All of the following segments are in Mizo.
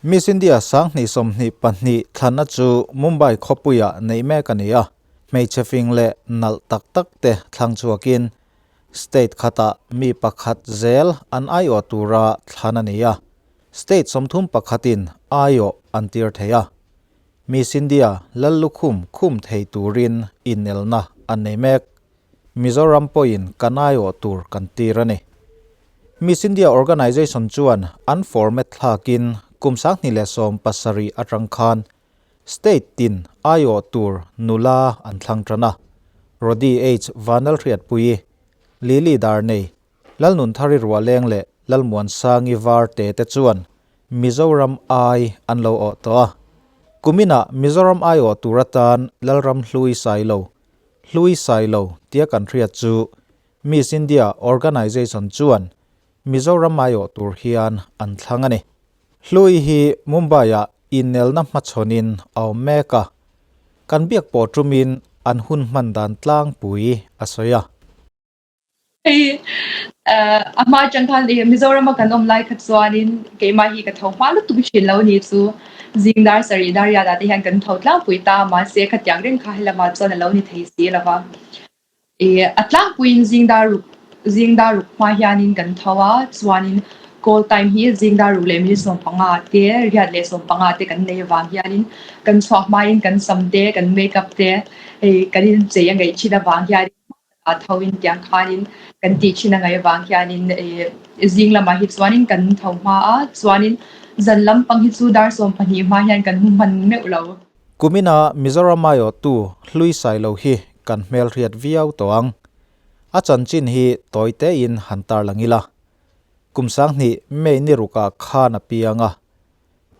Miss India 2022 thlanna chu Mumbai khawpuiah neih mek a ni a, hmeichhe fing leh nalh tak tak te thlang chhuakin state khatah mi pakhat zel an aiawh tura thlan a ni a, state 31 in aiawh an tir thei a. Miss India Lallukhum khum thei turin inelna an nei mek. Mizoram pawhin kan aiawh tur kan tir a ni. Miss India Organisation chuan an format thlakin kum 2017 atang khan state tin aiawh tur nula an thlang tan a. Rody H Vanlalhriatpuii, Lily Darnei, Lalnunthari Rualeng leh Lalmuansangi Varte te chuan Mizoram ai an lo awh tawh a. Kuminah Mizoram aiawh tur atan Lalramhlui Sailo, Hlui Sailo tia kan hriat chu Miss India Organisation chuan Mizoram aiawh tur hian an thlang a ni. Hlui hi Mumbai-ah inelna hmachhawnin a awm mek a, kan biak pawh tumin an hun hman dan tlangpui a sawi a. Hei a hma atang khan i Mizoram a kan awm lai kha chuanin keimah hi ka tho hma lutuk thin lo ni chu zing dar sarih dar riat ah te hian kan tho tlangpui ta mahse khatiang reng kha helamah chuan a lo ni thei si lo va. I a tlangpuiin zing dar ruk zing dar ruk hma hianin kan tho a chuanin call time hi zing dar ruk leh minute 15 te riat leh 15 te kan nei avang hianin kan chhuah hmain kan sam te kan makeup te hei kan inchei a ngaih thin avang hianin a tho in tiang khanin kan tih thin a ngaih avang hianin zing lamah hi chuanin kan tho hma a, chuanin zan lampang hi chu dar 12 hma hian kan hmu hman meuh lo. Kumina Mizoram aiawhtu Hlui Sailo hi kan hmelhriat viau tawh ang. A chanchin hi tawi tein han tarlang ila. Kum 2000 May ni rukah khan a piang a.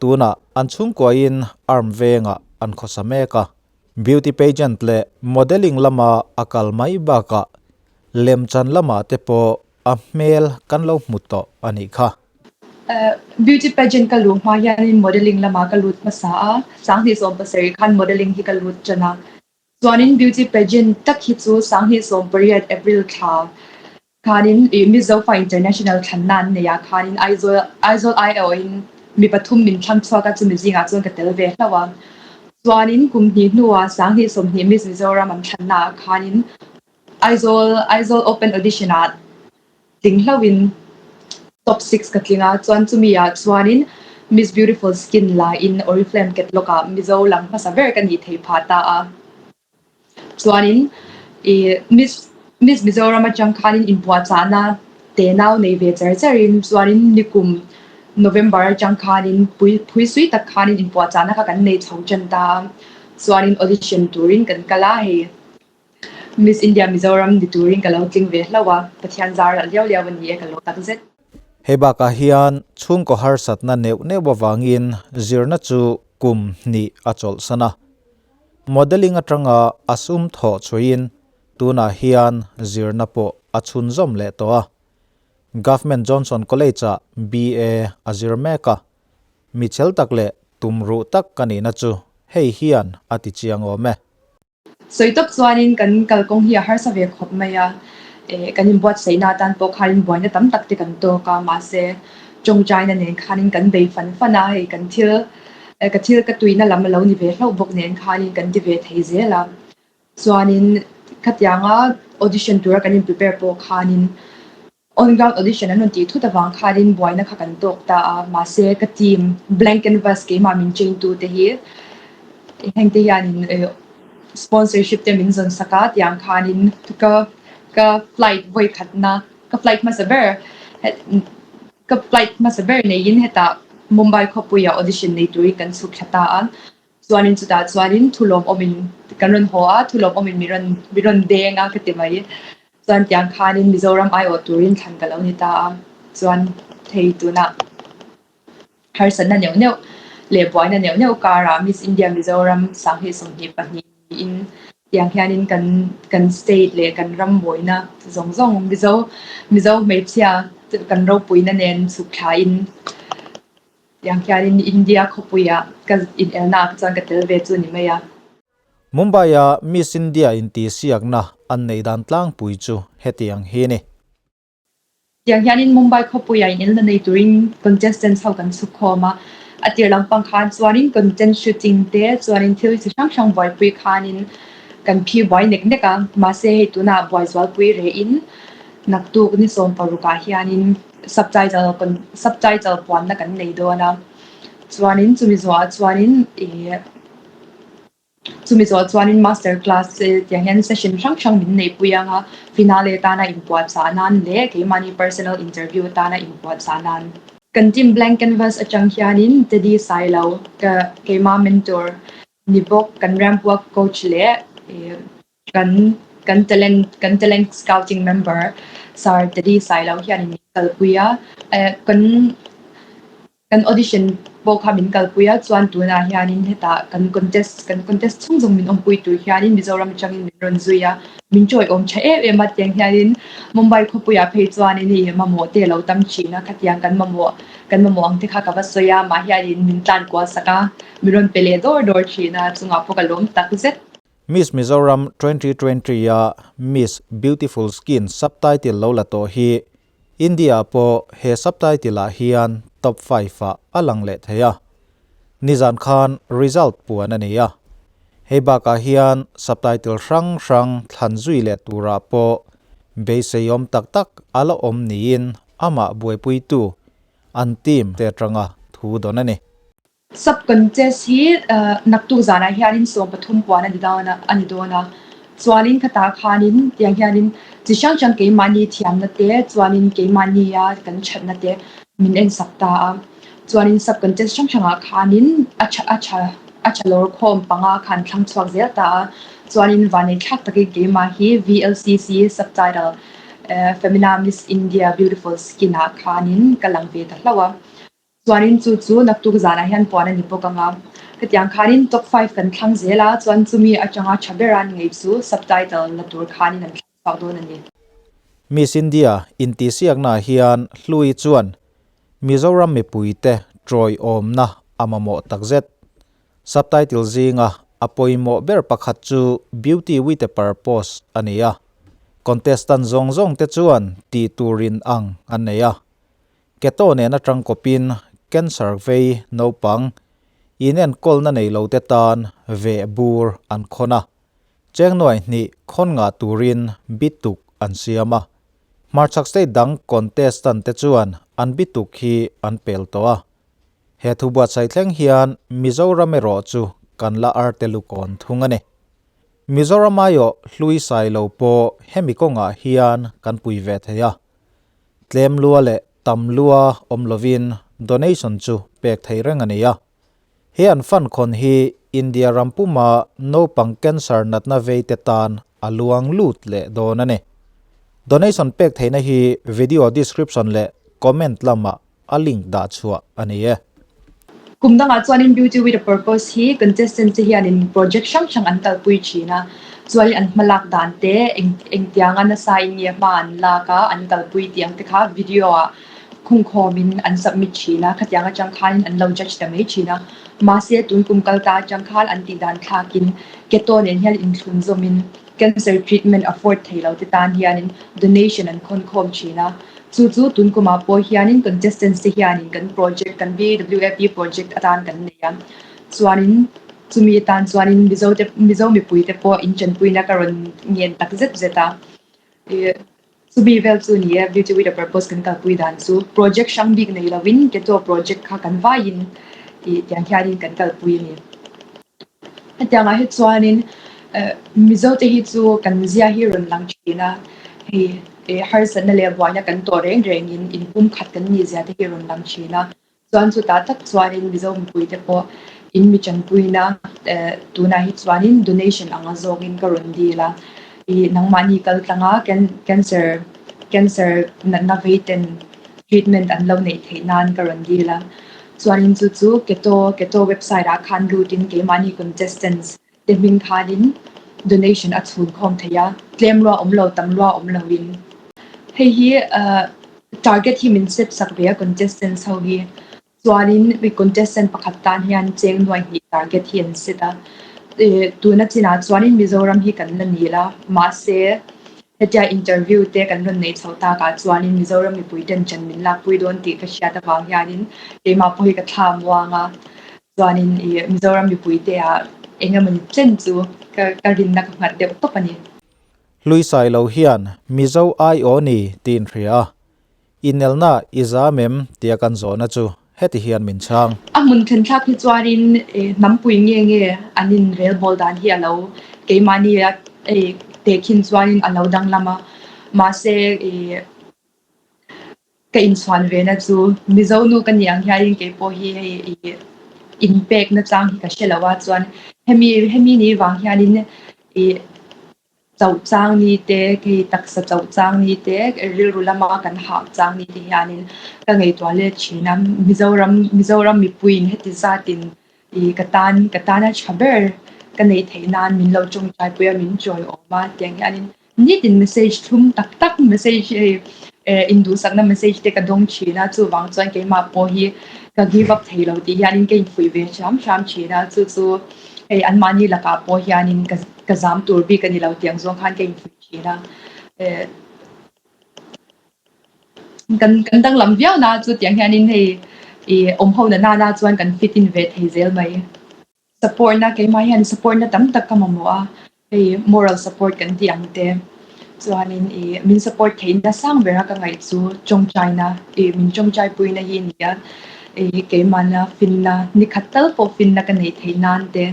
Tunah an chhungkuain arm vengah an khawsa mek a. Beauty pageant leh modelling lama a kal mai bakah lemchan lamah te pawh a hmel kan lo hmu tawh a nih kha. Beauty pageant ka luh hma hianin modelling lamah ka lut hmasa a, 2017 khan modelling hi ka lut tan a. Chuanin beauty pageant tak hi chu 2018 April thla Khanin i Mizofa International thlanna an nei a, khanin Aizawl Aizawl aiawhin mi pathum min thlang chhuak a, chumi zingah chuan ka tel ve hlauh a. Chuanin kum hnih hnuah 2020 Miss Mizoram an thlanna ah khanin Aizawl Aizawl Open Audition ah tling hlauhin Top 6 ka tling a, chuan chumi ah chuanin Miss Beautiful Skin la in Oriflame Catalog ah Mizo lang hmasa ber ka nih theih phah ta a. Chuanin i Miss Miss Mizoram atang khanin inpuahchahna te nau nei ve char charin chuanin nikum November atang khanin pui phuisui tak khanin inpuahchahna kha kan nei chho tan ta a, chuanin audition turin kan kal a, hei Miss India Mizoram ni turin ka lo tling ve hlauh a, Pathian zar ah liau liau a ni e ka lo tak zet. Hei bakah hian chhungkaw harsatna neuh neuh avangin zirna chu kum hnih a chawlhsan a. Modelling atanga a sum thawh chhuiin tunah hian zirna pawh a chhunzawm leh tawh a. Government Johnson College-ah BA a zir mek a. Mi chel tak leh tumruh tak ka nihna chu hei hian a ti chiang awm e. Sawi tawp chuanin kan kalkawng hi a harsa ve khawp mai a, kan inbuatsaihna atan pawh khanin buaina tam tak te kan tawk a, mahse tawngtaina nen khanin kan bei fan fan a, hei kan thil Ka thil ka tuina lam a lo ni ve hlauh bawk nen khanin kan ti ve thei zel a. Chuanin khatianga audition tura kan in prepare pawh khanin on ground audition an rawn tih thut avang khanin buaina kha kan tawk ta a. Mahse ka team Blank Canvas keimah min train tu te hi heng te hianin sponsorship te min zawn sak a tiang khanin ka ka flight vawi khatna ka flight hmasa ber Ka flight hmasa ber neiin hetah Mumbai khawpuiah audition nei turin kan chhuk thla ta a, chuanin chutah chuanin thulawm awmin kan rawn haw a, thulawm awmin mi rawn mi rawn deng a ka ti mai. Chuan tiang khanin Mizoram aiawh turin thlan ka lo ni ta a, chuan hei tunah harsatna neuh neuh leh buaina neuh neuh karah Miss India Mizoram 2022 niin tiang hianin kan kan state leh kan ram mawina zawng zawng Mizo Mizo hmeichhia kan ropuina nen chhuk thlain tiang hianin India khawpuiah ka inelna ah chuan ka tel ve chu ni mai a. Mumbai-a Miss India intihsiakna an neih dan tlangpui chu hetiang hi a ni. Tiang hianin Mumbai khawpuiah inelna nei turin contestants ho kan chhuk khawm a. A tir lampang khan chuanin content shooting te chuanin thil chi hrang hrang buaipui khanin kan phi buai nek nek a, mahse hei tunah buai zualpui rehin naktuk ni 16 ah hianin subtitle subtitle puanna kan nei dawn a, chuanin chumi zawhah chuanin ih Chumi zawh chuanin master class tiang hian session hrang hrang min neihpui ang a, finale tana inpuahchah nan leh keimahni personal interview tana inpuahchah nan. Kan team Blank Canvas atang hianin Teddy Sailo, ka keimah mentor ni bawk, kan ramp walk coach leh kan kan talent kan talent scouting member Sir Teddy Sailo hianin min kalpui a, kan Kan audition pawh kha min kalpui a, chuan tunah hianin hetah kan contest kan contest chhung zawng min awmpui tur hianin Mizoram atangin min rawn zui a, min chawiawm tha em em a tiang hianin Mumbai khawpuiah phei chuanin hei mamawh te a lo tam thin a, khatiang kan mamawh kan mamawh ang te kha ka va sawi a, mah hianin min tlan kual sak a, min rawn pe leh dawr dawr thin a, chungah pawh ka lawm tak zet. Miss Mizoram 2020 a Miss Beautiful Skin subtitle lo la tawh hi India pawh he subtitle ah hian top five ah a lang leh thei a, nizan khan result puan a ni a. Hei bakah hian subtitle hrang hrang thlan zui leh turah pawh beiseiawm tak tak a la awm niin amah buaipuitu an team te atanga thu dawn a ni. Sub contest hi naktuk zanah hianin 13 puan a ni dawn a a ni dawn a, chuanin khatah khanin tiang hianin chi hrang hrang keimahni thiamna te chuanin keimahnia kan thatna te min ensak ta a, chuanin sub contest hrang hrangah khanin a tha a tha a tha lawr khawm panga khan thlang chhuak zel ta a, chuanin vanei thlak takin keimah hi VLCC subtitle Femina Miss India Beautiful Skin ah khanin ka lang ve ta hlauh a. Chuanin chu chu naktuk zanah hian puan a ni bawk ang a. Hetiang khanin top five kan thlang zel a, chuan chumi atanga tha bera ni ngei chu subtitle la tur khanin an thlang chhuak dawn a ni. Miss India intihsiaknaah hian Hlui chuan Mizoram mipuite tawiawmna a mamawh takzet. Subtitle zinga a pawimawh ber pakhat chu Beauty with a Purpose a ni a. Contestant zawng zawngte chuan tih turin ang an nei a. Keto nen atang kawpin cancer vei naupang inenkawlna nei lo te tan veh bur an khawn a, cheng nuai hnih khawn ngah turin bituk an siam a. Hmarchhak state dang contestant te chuan an bituk hi an pel tawh a. He thu buatsaih thleng hian Mizoram erawh chu kan la arte lukawn thung a ni. Mizoram aiawh hlui sai lo pawh hemi kawngah hian kan pui ve thei a. Tlem lua leh tam lua awm lovin donation chu pek thei reng a ni a. He an fund khawn hi India ram puma naupang cancer natna vei te tan a luang lut leh dawn a ni. Donation pek theihna hi video description leh comment lamah a link dah chhuah a ni e. Kum dangah chuanin Beauty with a Purpose hi contestant te hianin project hrang hrang an kalpui thin a, chuanin an hmalak dan te eng engtianga nasa in nge hma an lak a, an kalpui tih ang te kha video ah khungkhawmin an submit thin a, khatiang atang khanin an lo judge ta mai thin a. Mahse tun kum kal ta atang khan an tih dan thlakin keto nen hian inthlun zawmin Cancer treatment afford thei lo te tan hianin donation an khawn khawm thin a, chu chu tun kumah pawh hianin contestants te hianin kan project kan BWAP project atan kan nei a, chuanin chumi atan chuanin Mizo te Mizo mipui te pawh inchanpuina ka rawn ngen tak zet zet a, ih chumi vel chu ni e Beauty with a Purpose kan kalpui dan chu project hrang bik nei lovin keto project kha kan vaiin ih tiang hianin kan kalpui a ni. Hetiangah hi chuanin Mizo te hi chu kan zia hi rawn lang thin a, hei harsatna leh buaina kan tawh reng rengin inpum khat kan nih zia te hi rawn lang thin a. Chuan chutah tak chuanin Mizo mipui te pawh in mi tanpuina tunah hi chuanin donation anga zawngin ka rawn dil a, ih nangmahni kal tlanga cancer cancer natna vei ten treatment an lo neih theih nan ka rawn dil a. Chuanin chu chu Keto Keto website ah khan lutin keimahni contestants te hming khanin donation a chhun khawm thei a, tlem lua awm lo tam lua awm loin. Hei hi target hi min set sak ve a contestants ho hi. Chuanin mi contestant pakhat tan hian cheng nuai hnih target hi an set a. Tuna chinah chuanin Mizoram hi kan la nil a, mahse. Hetia interview te kan rawn neih chhoh takah chuanin Mizoram mipui ten ṭan min lakpui dawn tih ka hriat avang hianin keimah pawh hi ka thla muang a, chuanin ih Mizoram mipui te ah eng emawni chen chu ka ka rinna ka nghat deuh tawp a ni. Hlui Sailo hian Mizo aiaw ni tih in hria a, Inelna i zam em tia kan zawhna chu heti hian min chhang. A hmun thenthlak hi chuanin hnampui nge nge an inrelbawl dan hi a lo keimahni a tehkhin chuanin a lo danglam a, mahse ka inchhuan vena chu Mizo nu ka nih ang hianin keipawh hi hei inpekna chang hi ka hre lo a, chuan hemi hemi ni vang hianin Chauh chang ni te, kei taksa chauh chang ni te, rilru lama kan hah chang ni te hianin ka ngaihtuah let thin a. Mizoram, Mizoram mipuiin heti zatin i ka tan, ka tana tha ber ka neih theih nan min lo tawngtaipui a, min chawiawm a tiang hianin nitin message thlum tak tak message hei induhsakna message te ka dawng thin a, chuvang chuan keimah pawh hi ka give up thei lo tih hianin ka infuih ve hram hram thin a, chu chu hei anmahni lakah pawh hianin ka Ka zam tur bik a ni lo tiang zawng khan ka infuih thin a. Eh, kan kan danglam viau na chu tiang hianin hei i awm ho na nana chuan kan fit in ve thei zel mai. Support na keimah hian support na tam tak ka mamawh a, hei moral support kan tih ang te. Chuanin i min support theihna sang bera ka ngaih chu tawngtaina, i min tawngtaipuina hi a ni a. I keimahna finna, nikhat tal pawh finna ka neih theih nan te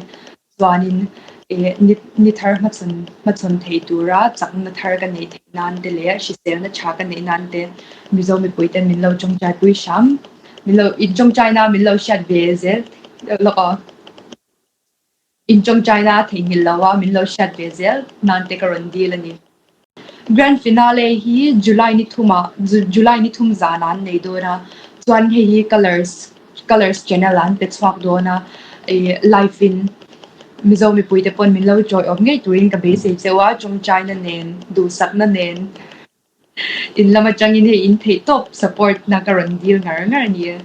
Chuanin ni ni thar hmachhawn hmachhawn thei tura chakna thar ka neih theih nan te leh hriselna tha ka neih nan te Mizo mipui ten min lo tawngtaipui hram min lo in tawngtaina min lo hriat ve zel lawk aw in tawngtaina theihnghilh lo a min lo hriat ve zel nan te ka rawn dil a ni. Grand Finale hi July ni thumah July ni thum zanah an nei dawn a, chuan hei hi Colors Colors channel ah an pe chhuak dawn a, ih live in Mizo mipuite pawn min lo chawi awm ngei turin ka beisei cheu a, tawngtaina nen duhsakna nen in lam atangin hei in theih tawp support na ka rawn dil ngar ngar a ni e.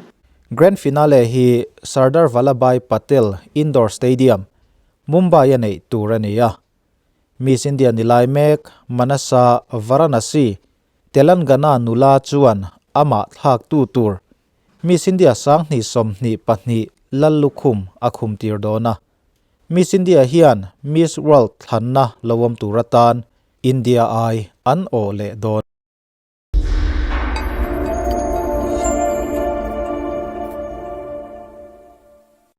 Grand Finale hi Sardar Vallabhbhai Patel Indoor Stadium, Mumbai a neih tur a ni a. Miss India ni lai mek Manasa Varanasi, Telangana nula chuan amah thlaktu tur Miss India 2022 lal lukhum a khum tir dawn a. Miss India hian Miss World thlanna lo awm tur atan India ai an awh leh dawn.